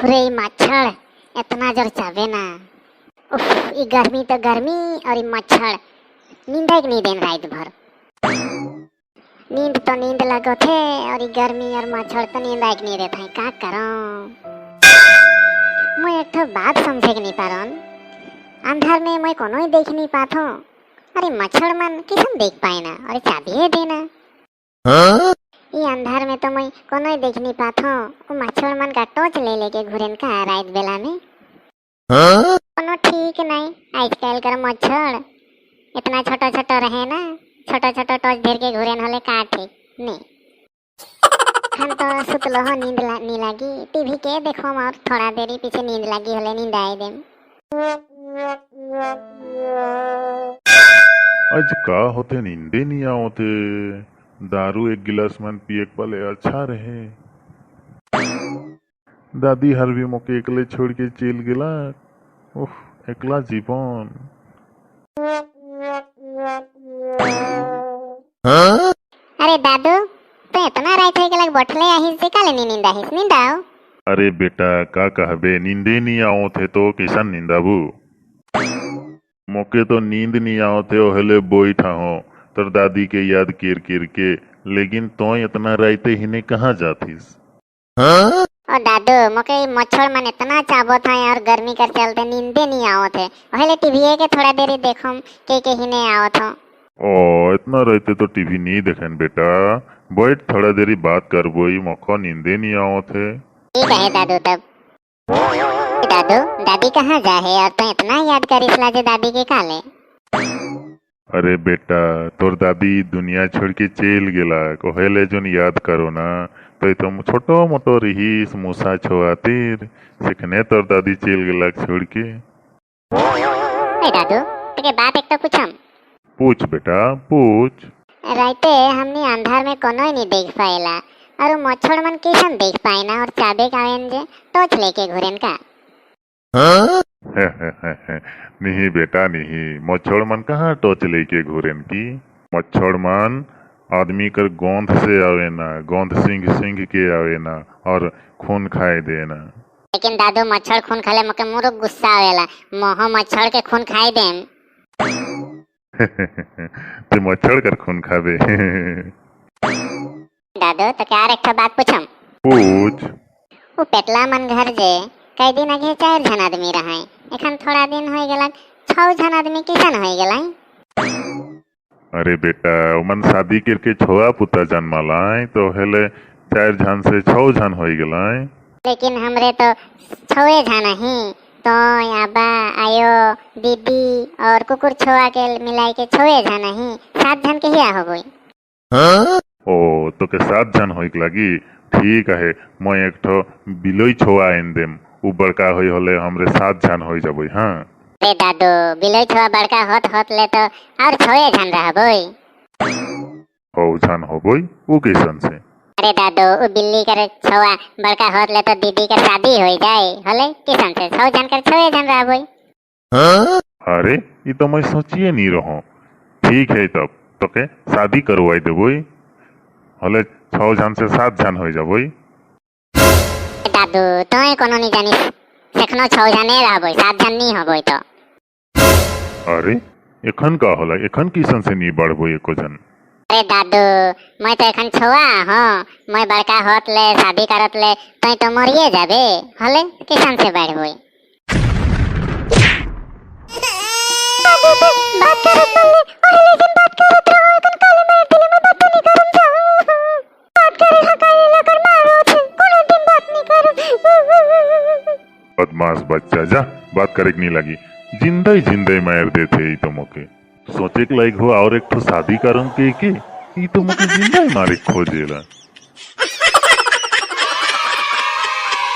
रे, मच्छर इतना जोर चावे ना। उफ, ई गर्मी तो गर्मी और ई मच्छर नींद के नहीं देन। रात भर नींद तो नींद लगत है और ई गर्मी और मच्छर तो नींद आके नहीं देता है। का करो? मैं एक ठो बात समझे के नहीं पारन। अंधार में मैं कोनो ही देख नहीं पाथो। अरे, मच्छर मन किसन देख पाए ना और चाबी देना? ये अंधार में तो मैं कोनो ही देख नहीं पाथो। वो मच्छर मन का टॉर्च ले लेके घुरेन का रात बेला में? कोनो ठीक नहीं। आजकल कर मच्छर इतना छोटा छोटा रहे ना, छोटा छोटा टॉर्च धर के घुरेन होले का ठीक नहीं। हम तो सुतलो हो, नींद नहीं लागी। टीवी के देखो और थोड़ा देरी पीछे नींद लागी होले नींद आए देम। आज का होते, नींदे नहीं आवते। दारू एक गिलास मन पिए के पले अच्छा रहे। दादी हर भी मोके एकले छोड़ के चल गेला। उफ, एकला जीवन। अरे दादू, तो इतना रात हो गेलक, बैठले आहिस जे काले नी नींद आहिस? नींद आओ। अरे बेटा, का कहबे, नींदे नहीं आवत है तो कैसन नींदाबू? मोके तो नींद नहीं आवत है, ओहले बैठा हो तोर दादी के याद केर केर के। लेकिन तो इतना राइते हिने कहाँ जाथिस? ओ दादू, मोके ई मच्छर मन इतना चाबत है और गर्मी कर चलते नींदे नहीं आवत है। ओहले टीवी के थोड़ा देरी देखम के हिने आवत हो। ओ, इतना रहते तो टीवी नहीं देखेन बेटा। बैठ, थोड़ा देरी बात करबो। ई मोको नींदे नहीं आवत है। ठीक है दादू। तब दादू, दादी कहाँ जा है और तो इतना याद करिस ला जे दादी के काले? अरे बेटा, तोर दादी दुनिया छोड़ के चल गेला। कोहेले जोन याद करो ना तो तुम छोटो मोटो रहीस मूसा छोआतिर सिखने तोर दादी चल गेला छोड़ के। ए दादू, तुके बात एक तो पूछम। पूछ बेटा, पूछ। राइते हमनी अंधार में कोनो ही नहीं देख पाएला और वो मच्छर मन कैसन देख पाए ना और चाबे कावेन जे टॉर्च लेके घुरेन का? नहीं बेटा, नहीं। मच्छर मन कहाँ टॉर्च लेके घूरेन की? मच्छर मन आदमी कर गोंद से आवे ना, गोंद सिंह सिंह के आवे ना और खून खाए देना। लेकिन दादू, मच्छर खून खाले मोके मुरो गुस्सा आवेला। मोह मच्छर के खून खाई देम। ते मच्छर कर खून खाबे? दादू, तो क्या एक ठो बात पूछम? पूछ। वो पेटला मन घर जे कई दिन आगे चार जन आदमी रहे, एखन थोड़ा दिन हो गेला छह जन आदमी कैसन हो गेला? अरे बेटा, मन शादी करके छोआ पुता जन्मलाय तो हेले चार जन से छह जन हो गेलाय। लेकिन हमरे तो छवे जन ही तो आबा, आयो, दीदी और कुकुर छोआ के मिलाई के छवे जन ही, सात जन के ही हो गई। ओ, तो के सात जन होइक लगी। ठीक है, मैं एक ठो बिलोई छोआ आन देम। उ बड़का होई होले हमरे सात जन हो जबई। हाँ। अरे दादू, बिलोई छोआ बड़का होत होत ले तो और छवे जन रहबोई। हो जन होबई, उ कैसन से? अरे दादू, उ बिल्ली कर छोआ बड़का होत ले तो दीदी कर शादी हो जाए होले किसन से छह जन कर छवे जन रहबोई। अरे, ई तो मैं सोचिए नहीं रहो। ठीक है, तब तो के शादी करवाई देबोई, होले छह जन से सात जन हो जबई। दादू, तो कोनो नहीं जानिस, सेखनो छह जने रहबोई, सात जन नहीं होबोई तो। अरे, एखन का होला? एखन किसन से नहीं बढ़बो एको जन? अरे दादू, मैं तो एखन छुआ हूँ। मैं बड़का होत ले, शादी करत ले तो मरिए जाबे। होले किसन से बढ़बोई? बात करत बोले ओहे लेकिन बात करत रहो। एखन काले मार दिले, मैं बात नहीं करम जा। बात करे हकाले लकर मारो छे, कोनो दिन बात नहीं करम। बदमाश बच्चा, जा, बात करे के नहीं लगी। जिंदा ही जिंदा ही मार देते। ई तो मोके सोचे के लायक हो और एक ठो शादी करम के ई तो मोके जिंदा ही मारे खोजेला।